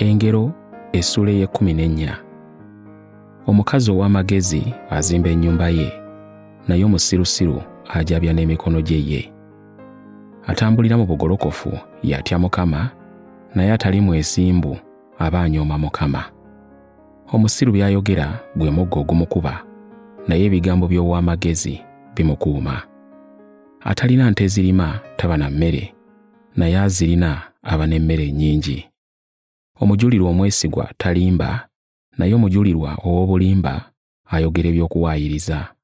Engero essuula ey'ekkumi n'ennya. Omukazi ow'amagezi azimba ennyumba ye, naye omusirusiru ajabya n'emikono gye ye. Atambulira mu bugolokofu y'atya Mukama, naye atali mwesimbu aba anyooma Mukama. Omusiru by'ayogera gwe muggo ogumukuba, naye ebigambo by'ow'amagezi bimukuuma. Atalina nte zirima taba na mmere, naye azirina aba n'emmere nnyingi. Omujulirwa omwesigwa talimba, naye omujulirwa ow'obulimba ayogera eby'okuwaayiriza.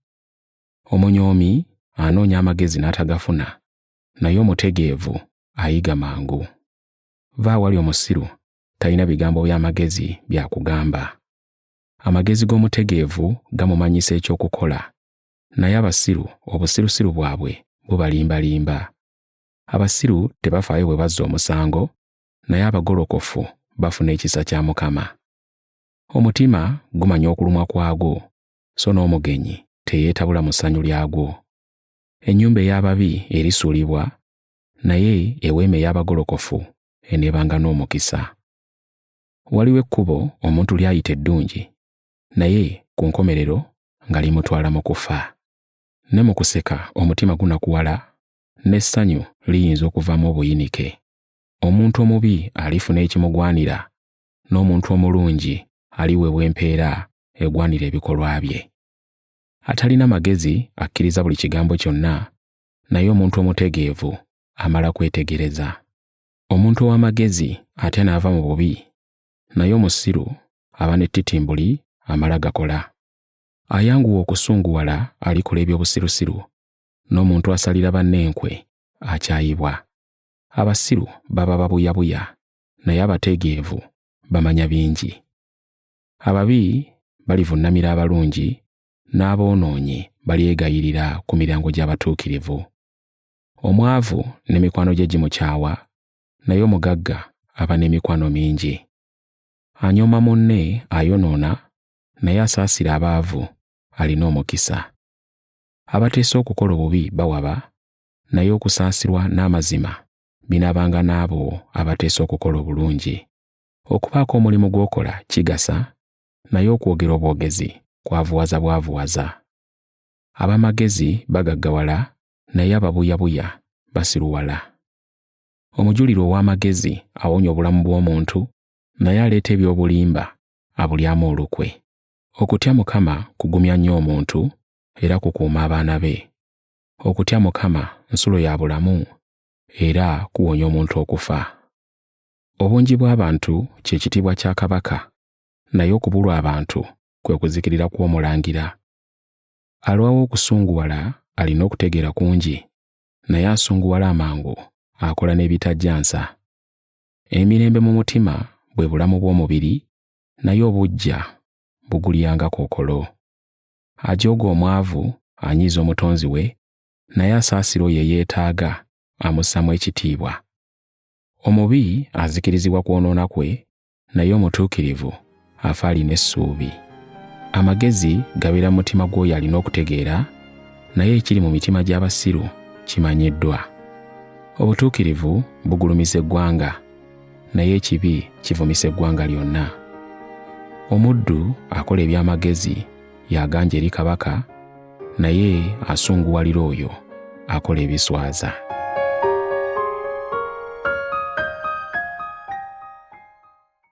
Omunyoomi anoonya amagezi n'atagafuna, naye omutegeevu ayiga mangu. Va awali omusiru, talina bigambo by'amagezi bya kugamba. Amagezi g'omutegeevu gamumanyisa eky'okukola, naye abasiru obusirusiru bwabwe bubalimbalimba. Abasiru tebafaayo bwe bazza omusango, naye abagolokofu bafuna ekisa kya Mukama. Omutima gumanya okulumwa kwagwo, so n'omugenyi teyeetabula mu ssanyu lyagwo. Ennyumba ey'ababi erisuulibwa, naye eweema ey'abagolokofu eneebanga n'omukisa. Waliwo ekkubo omuntu ly'ayita eddungi, naye ku nkomerero nga limutwala mu kufa. Ne mu kuseka omutima gunakuwala, n'essanyu liyinza okuvaamu obuyinike. Omuntu omubi alifuna ekimugwanira, n'omuntu omulungi aliweebwa empeera egwanira ebikolwa bye. Atalina magezi akkiriza buli kigambo kyonna, naye omuntu omutegeevu amala kwetegereza. Omuntu ow'amagezi atya n'ava mu bubi, naye omusiru aba n'ettitimbuli amala gakola. Ayanguwa okusunguwala alikola eby'obusirusiru, n'omuntu asalira banne enkwe akyayibwa. Abasiru baba babuyabuya, naye abategeevu bamanya bingi. Ababi balivunnamira abalungi, n'aboonoonyi balyegayirira ku miryango gy'abatuukirivu. Omwavu ne mikwano gye gimukyawa, naye omugagga aba n'emikwano mingi. Anyooma munne ayonoona, naye asaasira abaavu alina omukisa. Abateesa okukola obubi bawaba, naye okusaasirwa n'amazima binaabanga n'abo abateesa okukola obulungi. Okubaako omulimu gw'okola kigasa, naye okwogera obwogezi kwavuwaza bwavuwaza. Ab'amagezi bagaggawala, naye ababuyabuya basiruwala. Omujulirwa ow'amagezi awonya obulamu bw'omuntu, naye aleeta eby'obulimba abulyamu olukwe. Okutya Mukama kugumya nnyo omuntu, era kukuuma abaana be. Okutya Mukama nsulo ya bulamu, era kuwonya omuntu okufa. Obungi bw'abantu kye kitiibwa kya kabaka, naye okubulwa abantu kwe kuzikirira kw'omulangira. Alwawo okusunguwala alina okutegeera kungi, naye asunguwala amangu akola n'ebitajja nsa. Emirembe mu mutima bwe bulamu bw'omubiri, naye obuggya bugulya nga kookolo. Ajooga omwavu anyiiza omutonzi we, naye asaasira oyo eyeetaaga amussaamu ekitiibwa. Omubi azikirizibwa kwonoona kwe, naye omutuukirivu afa alina essuubi. Amagezi gabeera mu mutima gw'oyo alina okutegeera, naye ekiri mu mitima gy'abasiru kimanyiddwa. Obutuukirivu bugulumiza eggwanga, naye ekibi kivumisa eggwanga lyonna. Omuddu akola eby'amagezi y'aganja eri kabaka, naye asunguwalira oyo akola ebiswaza.